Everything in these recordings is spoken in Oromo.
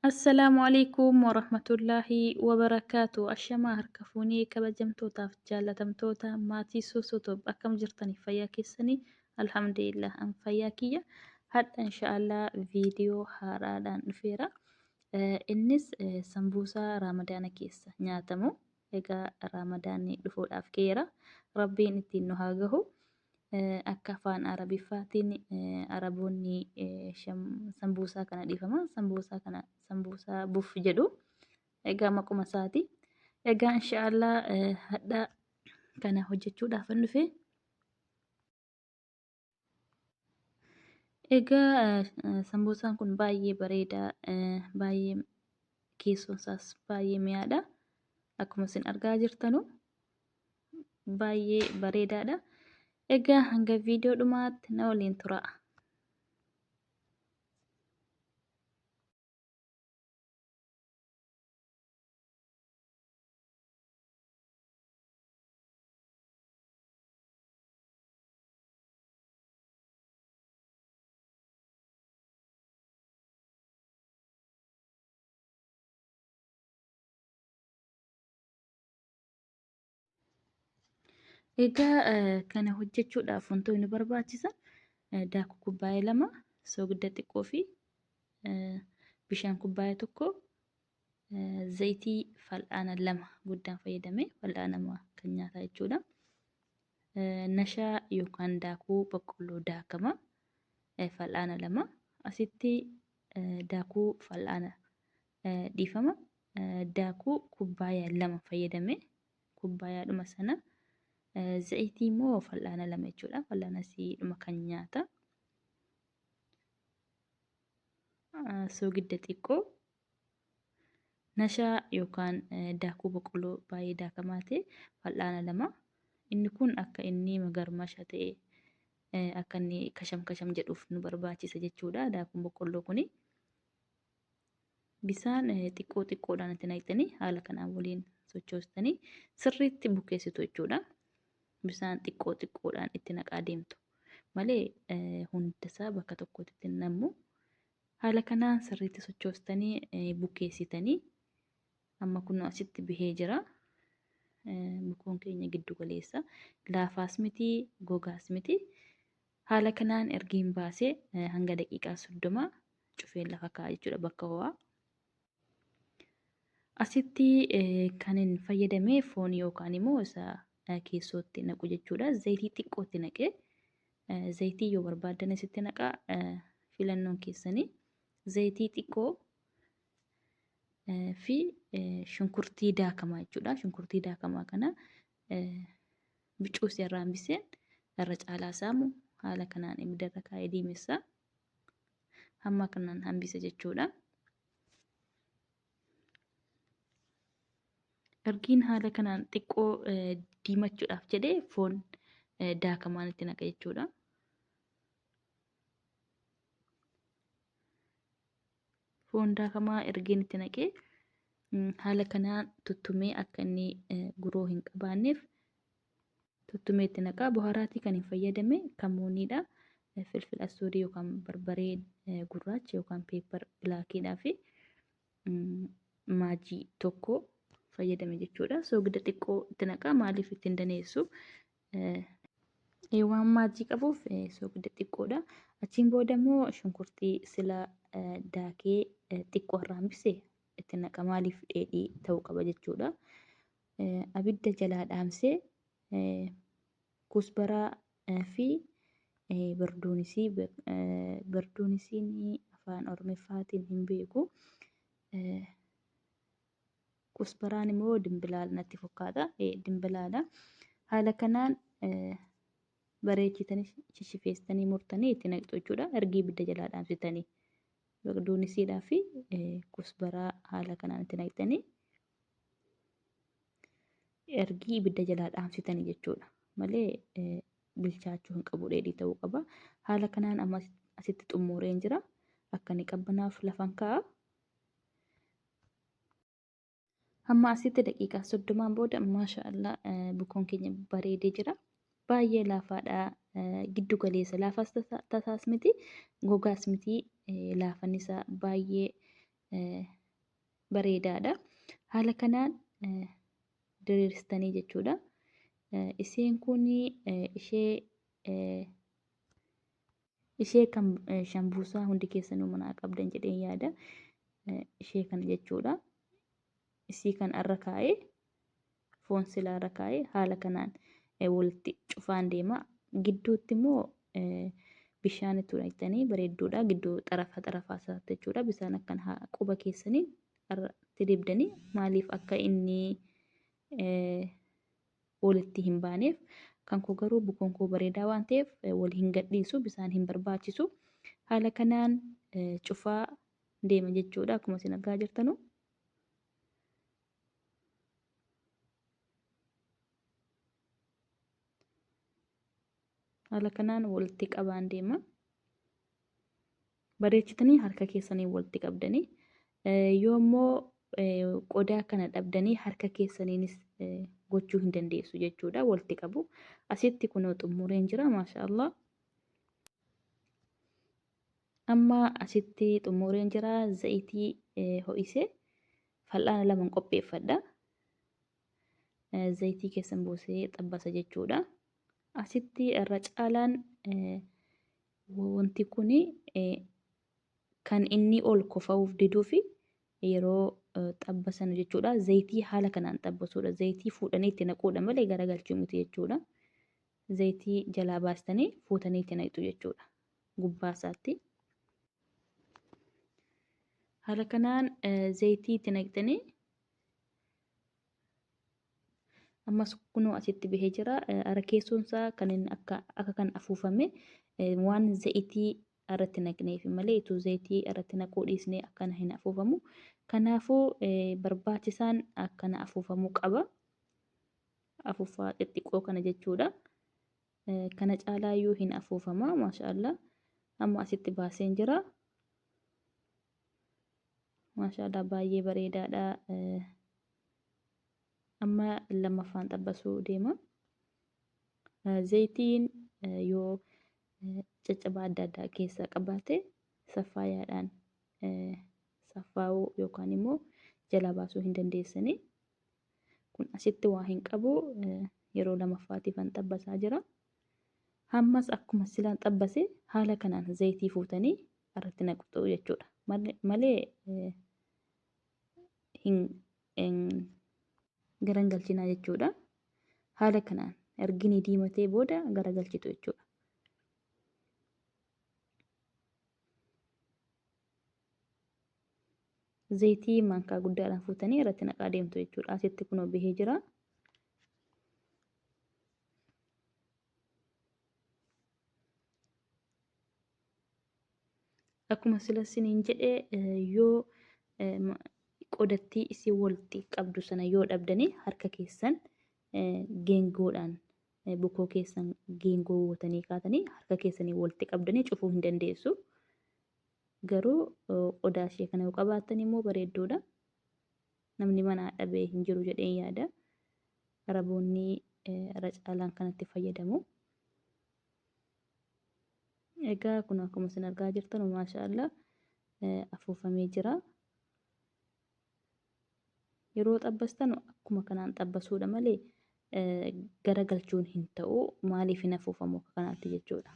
Assalaamu alaikum warahmatullaahi wabarakaatu. Ashamaa harka fuunee kabajamtootaaf jaalatamtoota maatii Soosotoob akkam jirtanii fayyaa keessanii? Alhamdulillah an fayyaa kiyya. Hadha inshaallah viidiyoo haaraadhaan dhufeera. Innis sambuusaa Raamadaana keessa nyaatamu. Egaa Raamadaanni dhufuudhaaf keera. Rabbiin ittiin nu haa gahu. Akka afaan Arabiffaatiin Araboonni sambuusaa kana dhiifama. Sambuusaa kana sambuusaa buf jedhu. Egaa maquma isaati. Egaa inshaallah hadha kana hojjechuudhaaf hin dhufe. Egaa sambuusaan kun baay'ee bareeda, baay'ee keessoon isaas baay'ee mi'aadha. Akkuma isin argaa jirtanu baay'ee bareedaadha. Egaa hanga viidiyoo dhumaatti na waliin turaa. Egaa kana hojjechuudhaaf wantoonni nu barbaachisan daakuu kubbaayee 2, soogidda xiqqoo fi bishaan kubbaayee 1, zayitii fal'aana 2 guddaan fayyadame, fal'aana kan nyaataa jechuudha. Nashaa yookaan daakuu boqqolloo daakama fal'aana 2, asitti daakuu fal'aana dhiifama daakuu kubbaayyaa 2 fayyadame, kubbaayaadhuma sana, zayitii immoo fal'aana 2 jechuudha, fal'aana siidhuma kan nyaata, soogidda xiqqoo, nashaa yookaan daakuu boqqolloo baay'ee daakamaa ta'e fal'aana 2. Inni kun akka inni magarmasha ta'e, akka inni kasham kasham jedhuuf nu barbaachisa jechuudha daakuun boqqolloo kuni. Bisaan xiqqoo xiqqoodhaan itti naqxanii haala kanaan waliin sochoostanii sirriitti bukeessitu jechuudha. Bisaan xiqqoo xiqqoodhaan itti naqaa deemtu malee hundasaa bakka tokkotti itti nammu. Haala kanaan sirriitti sochoostanii bukeessitanii amma kunoo asitti bihee jira. Bukoon keenya giddu galeessa. Laafaas miti, gogaas miti. Haala kanaan ergiin baasee hanga daqiiqaa 30 cufeen lafa kaa'a jechuudha bakka ho'aa. Asitti kan hin fayyadame foon yookaan immoo isa keessootti naqu jechuudha. Zayitii xiqqootti naqee, zayitii yoo barbaaddan asitti naqaa, filannoon keessanii, zayitii xiqqoo fi shunkurtii daakamaa jechuudha. Shunkurtii daakamaa kana bicuus irraa hambiseen irra caalaa saamu haala kanaan ibiddarra kaa'ee diimessa. Hamma kanaan hambisa jechuudha. Ergiin haala kanaan xiqqoo diimachuudhaaf jedhee foon daakamaan itti naqa jechuudha. Foon daakamaa ergiin itti naqee haala kanaan tuttumee akka inni guroo hin qabaanneef tuttumee itti naqaa. Buhaaraatii kan hin fayyadame kamuuniidha. Filfil asuudii yookaan barbaree gurraacha yookaan peepar bilaakiidhaa fi maajii tokko fayyadame jechuudha. Soogidda xiqqoo itti naqaa, maaliif ittiin daneessu? Waan maajii qabuuf soogidda xiqqoodha. Achiin booda immoo shunkurtii sila daakee xiqqoo irraa hambise itti naqa, maaliif dheedhii ta'uu qaba jechuudha. Abidda jalaa dhaamsee kusbaraa fi barduunisii, barduunisiin afaan Oromiffaatiin hin beeku. Kusbaraan immoo dimbilaala natti fakkaata. Dimbilaala. Haala kanaan bareechitanii shishifeessitanii murtanii itti naqxu jechuudha. Ergii ibidda jalaa dhaamsitanii. Barduunisiidhaa fi kusbaraa haala kanaan itti naqxanii ergii ibidda jalaa dhaamsitanii jechuudha. Malee bilchaachuu hin qabu, dheedhii ta'uu qaba. Haala kanaan amma asitti xumureen jira. Akka inni qabbanaaf lafan kaa'a. Hamma asitti daqiiqaa 30n booda maasha Allah bukoon keenya bareedee jira. Baay'ee laafaadha. Giddu galeessa, laafaas tasaas miti, gogaas miti, laafan isaa baay'ee Bareedaadha. Haala kanaan diriirsitanii jechuudha. Isheen kun ishee ishee kan shambuusaa hundi keessanuu manaa qabdan jedheen yaada. Ishee kana jechuudha. Isii kan irra kaa'ee foon silaa irra kaa'ee haala kanaan walitti cufaan deema. Gidduutti immoo bishaan itti naqxanii bareedduudha. Gidduu xarafa xarafaa isaatti jechuudha. Bishaan akkana quba keessaniin irratti dibdanii maaliif akka inni walitti hin baaneef. Kan koo garuu bukoon koo bareedaa waan ta'eef wal hin gadhiisu, bishaan hin barbaachisu. Haala kanaan cufaa deema jechuudha akkuma isin argaa jirtanu. Haala kanaan walitti qabaan deema. Bareechitanii harka keessanii walitti qabdanii yoo immoo qodaa kana dhabdanii harka keessaniinis gochuu hin dandeessu jechuudha walitti qabu. Asitti kunoo xumureen jira maashaallah. Amma asitti xumureen jira zayitii ho'isee fal'aana laman qopheeffadha. Zayitii keessan buusee xabbasa jechuudha. Asitti irra caalaan wanti kun kan inni ol kofa'uuf diduu fi yeroo xabbasan jechuudha. Zayitii haala kanaan xabbasuudha. Zayitii fuudhanii itti naquudha malee garagalchuu miti jechuudha. Zayitii jalaa baastanii fuutanii itti naqxu jechuudha. Gubbaa isaatti. Haala kanaan zayitii itti naqxanii ammas kunoo asitti bahee jira. Ara keessoon isaa kan inni akka akka kan afuufame waan zayitii irratti naqneef malee utuu zayitii irratti naquu dhiisnee akkana hin afuufamu. Kanaafuu barbaachisaan akkana afuufamuu qaba. Afuuffaa xixiqqoo kana jechuudha. Kana caalaayyuu hin afuufama maashaallah. Amma asitti baaseen jira. Maashaallah baay'ee bareedaadha. Amma lammaffaan xabbasuu deema. Zayitiin yoo caccabaa adda addaa keessaa qabaate saffaayaadhaan saffaa'uu yookaan immoo jalaa baasuu hin dandeessanii. Kun asitti waa hin qabu yeroo lamaffaatiifan xabbasaa jira. Hammas akkuma silaan xabbase haala kanaan zayitii fuutanii irratti naqxu jechuudha. Malee hin garangalchinaa jechuudha. Haala kanaan ergini diimatee booda garagalchitu jechuudha. Zayitii maankaa guddaadhaan fuutanii irratti naqaa deemtu jechuudha. Asitti kunoo bahee jira. Akkuma sila isiniin jedhe yoo qodattii isii walitti qabdu sana yoo dhabdanii harka keessan geengoodhaan bukoo keessan geengoo gootanii kaatanii harka keessanii walitti qabdanii cufuu hin dandeessu. Garuu qodaa ishee kana yoo qabaattan immoo bareedduudha. Namni manaa dhabee hin jiru jedheen yaada. Araboonni irra caalaan kanatti fayyadamu. Egaa kun akkuma isin argaa jirtan maashaallah afuufamee jira. Yeroo xabbastan akkuma kanaan xabbasuudha malee garagalchuun hin ta'u maaliif hin afuufamu akka kanaatti jechuudha.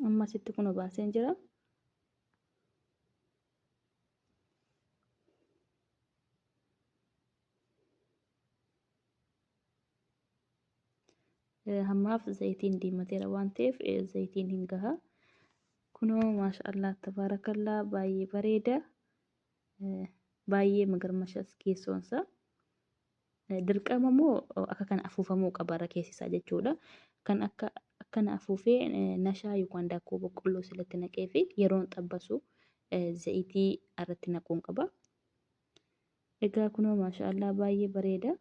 Amma asitti kun baaseen jira. Hammaaf zayitiin diimateera waan ta'eef zayitiin hin gaha. Kunoo maashaallah tabaarakallaa baay'ee bareeda. Baay'ee magarmashas keessoonsa. Dirqama moo akka kana afuufamuu qaba irra keessisaa jechuudha. Kan akka akkana afuufee nashaa yookaan daakuu boqqolloo silatti naqee fi yeroon xabbasu zayitii irratti naquun qaba. Egaa kunoo maashaallah baay'ee bareeda.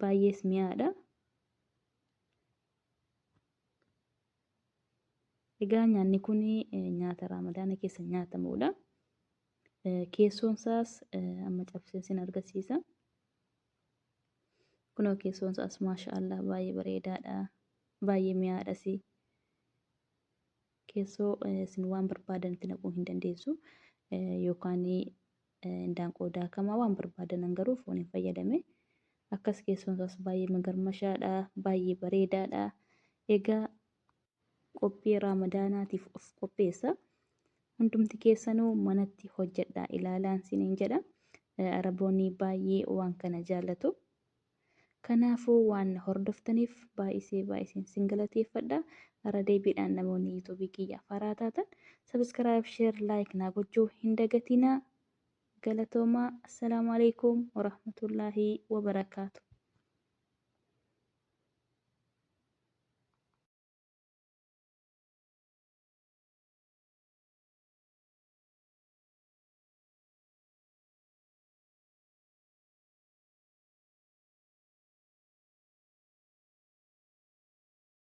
Baay'ees mi'aadha. Egaa nyaanni kun nyaata raamadaana keessa nyaatamudha. Keessoon isaas amma cabsee sin argisiisa. Kunoo keessoon isaas maashaallah baay'ee bareedaadha. Baay'ee mi'aadhas. Keessoo isin waan barbaadan itti naquu hin dandeessu. Yookaan indaanqoo daakamaa waan barbaadan garuu foon hin fayyadame. Akkas keessoon isaas baay'ee magarmashaadha, baay'ee bareedaadha. Egaa qophii raamadaanaatiif of qopheessa. Hundumti keessanuu manatti hojjedhaa ilaalaan siniin jedha. Araboonni baay'ee waan kana jaallatu. Kanaafuu waan na hordoftaniif baay'isee baay'iseen sin galateeffadha. Irra deebiidhaan namoonni yuutuubii kiyyaaf haaraa taatan subscribe, share, like naa gochuu hin dagatinaa. Galatoomaa. Assalaamu alaikum warahmatullaahi wabarakaatu.